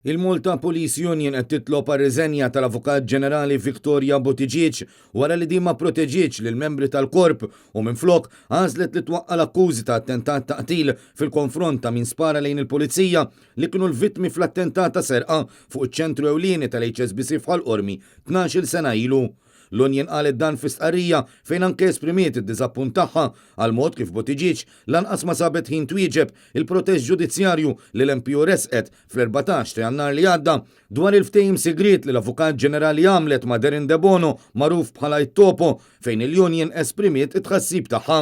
Il-Malta Police Union qed titlob għar-riżenja tal-Avukat Ġenerali Victoria Buttigieg wara li din ma pproteġietx lill-membri tal-Korp u minflok għażlet li twaqqa' l-akkużi ta' attentat ta' qtil fil-konfront ta' min spara lejn il-Pulizija li kienu l-vittmi fl-attentat ta' serqa fuq iċ-ċentru ewlieni tal-HSBC f'Ħal Qormi 12-il sena ilu. L-union qalet dan fi stqarrija fejn anke esprimiet id-diżappunt tagħha għall-mod kif Buttigieg lanqas ma sabet ħin twieġeb il-protest ġudizzjarju li l-MPU ressqet fl-14 ta' Jannar li għadda dwar il-ftehim sigriet li l-Avukat Ġenerali għamlet ma' Darren Debono magħruf bħala it-Topo fejn il-union esprimiet it-tħassib tagħha.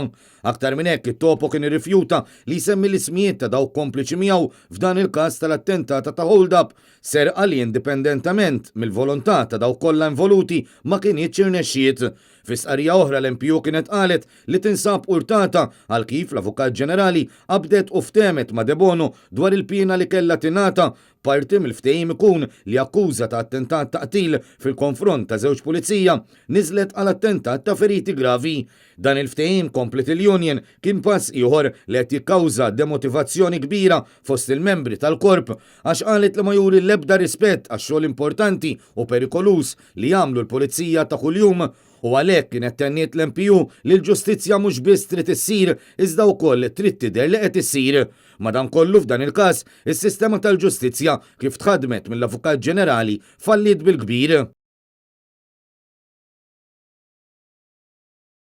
Aktar minn hekk it-Topo kien irrifjuta li jsemmi l-ismijiet ta' dawk kompliċi miegħu f'dan il-każ tal-attentata ta' hold-up, serqa li indipendentament mill-volontà ta' dawk kollha involuti ma kinitx irnexxiet. Fi stqarrija oħra l-MPU kienet qalet li tinsab urtata għal kif l-Avukat Ġenerali qabdet u ftehmet ma' Debono dwar il-piena li kellha tingħata, parti mill-ftehim ikun li akkuża ta' attentat ta' qtil fil-konfront ta' żewġ pulizija niżlet għal attentat ta' feriti gravi. Dan il-ftehim, kompliet il-union, kien pass ieħor li qed jikkawża demotivazzjoni kbira fost il-membri tal-Korp għax qalet li ma juri l-ebda rispett għax-xogħol importanti u perikoluż li jagħmlu l-Pulizija ta' kuljum u għalhekk kienet tenniet l-MPU li l-ġustizzja mhux biss trid issir iżda wkoll trid tidher li qed issir. Madankollu f'dan il-każ, is-sistema tal-ġustizzja kif tħaddmet mill-Avukat Ġenerali falliet bil-kbir.